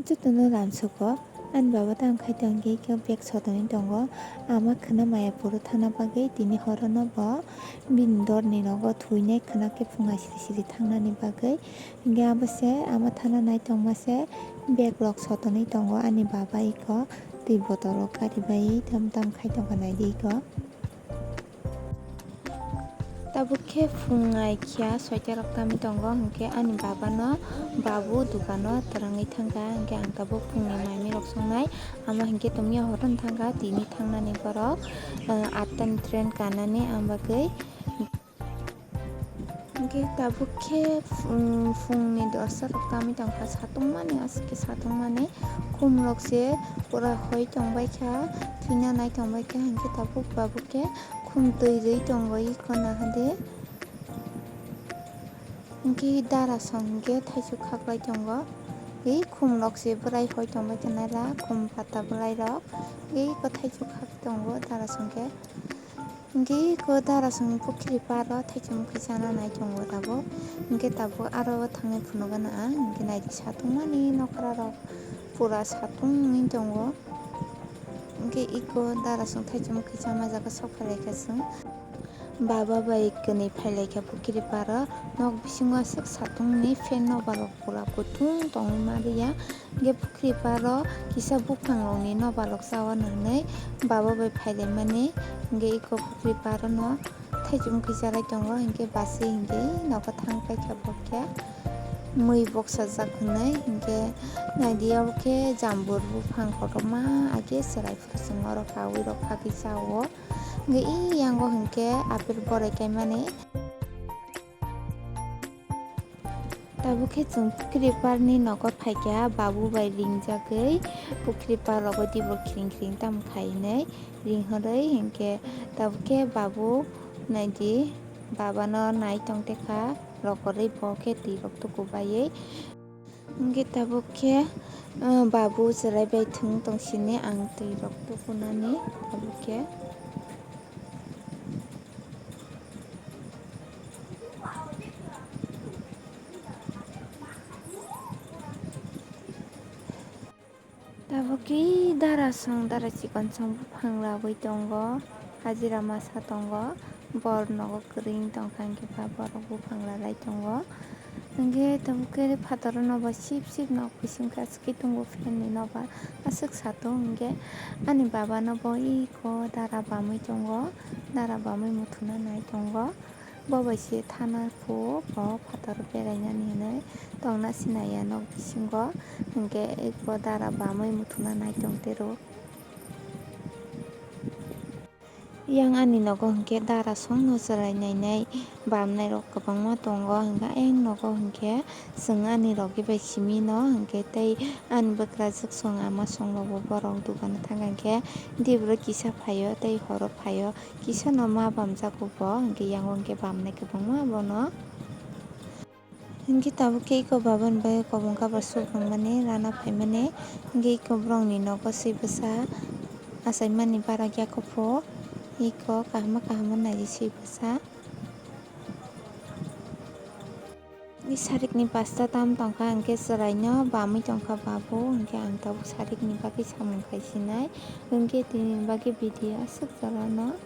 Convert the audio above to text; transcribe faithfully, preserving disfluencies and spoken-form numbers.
Jotono lamsugo, ani baba tang khai tongkhe khe bag sotonwi tongo. Ama khwna maya poro thangna bagwi tini horono bo bini dorni nogo thuinai khwna khe phunga siri siri thangnani bagwi. Hinkhe abo se ama thana nai tongma se bag rok sotonwi tongo ani baba iko twi bottle rok karibai tam tam khai tongkha naidi iko. Tabuk khe phung ai kha soita rok tamwi tongo, hinkhe ani baba no babu dukano twrwngwi thangkha, hinkhe ang tabuk phungni mai mui rok songnai, ama hinkhe tongya horo thangkha tini thangnani borok, ah, atta ni train kanani ang bagwi. Hinkhe tabuk khe, um, phungni dosta rok tamwi tongkha, satungmani aswk khe satungmani khum rok se pura hoi tongbaikha, thwina nai tongbaikha, hinkhe tabuk babu khe khum twi rwi tongo iko nahade. Hinkhe dara song hinkhe thaichuk khaklai tongo, tei khum rok se bwrai hoi tongbaikha naila, khum pata bwrai rok, tei iko thaichuk khak tongo dara song khe. Hinkhe iko dara song pukhri paro thaichung khe chana nai tongo tabuk. Hinkhe tabuk aro thangwi phunukgana ang, hinkhe naidi satungmani nokra rok pura satung wngwi tongo. Hinkhe iko dara song thaichung khe chama jaga sok phailaikha chwng. Baba bai kwnwi phailaikha pukhri paro, nok bisingo aswk satungni fan nobar rok pura kutung tongwi mariya. Hinkhe pukhri paro kisa buphang rokni nobar rok chawa nwngnwi baba bai phailaimani. Hinkhe iko pukhri paro no thaichung khe chalai tongo, hinkhe basi hinkhe nogo thang paikha bo khe mui boksajak hwnwi. Hinkhe naidi abo khe jambur buphang kotorma age chwrai phuru chwng oro kaui rok khagwi cha-o. Hinkhe e yango hinkhe apple borai kaimani. Tabuk khe chwng pukhri parni nogo phaikha, babu bai ringjagwi pukhri par rogo tibok khiring khiring tamo khainai ringhorwi. Hinkhe tabuk khe babu naidi babano nai tongtwkha, rokorwi bo khe twi rok tuku baiwi. Hinkhe tabuk khe, ah, babu chwrai bai thwng tong sini ang twi rok tukunani tabuk khe. Tabuk khe dara song, dara chikon song buphang labwi tongo, hajira masa tongo, bor nogo kwrwi wng tongkha, hinkhe ba borok buphang lalai tongo. Hinkhe tabuk khe phataro nobar sip sip nok bising khe aswk khe tongo, fan ni nobar aswk satung. Hinkhe ani baba no bo iko dara bamwi tongo, dara bamwi muthuna nai tongo. Bo bai se thana phuo bo phataro berainani hinwi tongna sinai ya nok bisingo, hinkhe eko dara bamwi muthuna nai tongtero. Yang ani nogo hinkhe dara songno chwrai nainai bamnairok kwbangma tongo, hinkhe ayang nogo hinkhe chwng ani logi bai simino hinkhe tei ani bwkrajwk song ama songrokbo borok dukano thangkha hinkhe tei borok kisa phaio tei horo phaio. Kisano ma bamjago bo, hinkhe yango hinkhe bamnai kwbangma bono. Hinkhe tabuk khe iko baba ni bagwi kobong kabar suk rwmani rana phaimani, hinkhe iko borokni nogo swi bwsa achaimani barak yakho pho, iko kahama kahama nai swi bwsa. Sarikni pasta tam tongkha, hinkhe chwraino bamwi tongkha babu, hinkhe ang tabuk sarikni bagwi samung khai sinai, hinkhe tini bagwi video aswk jorano.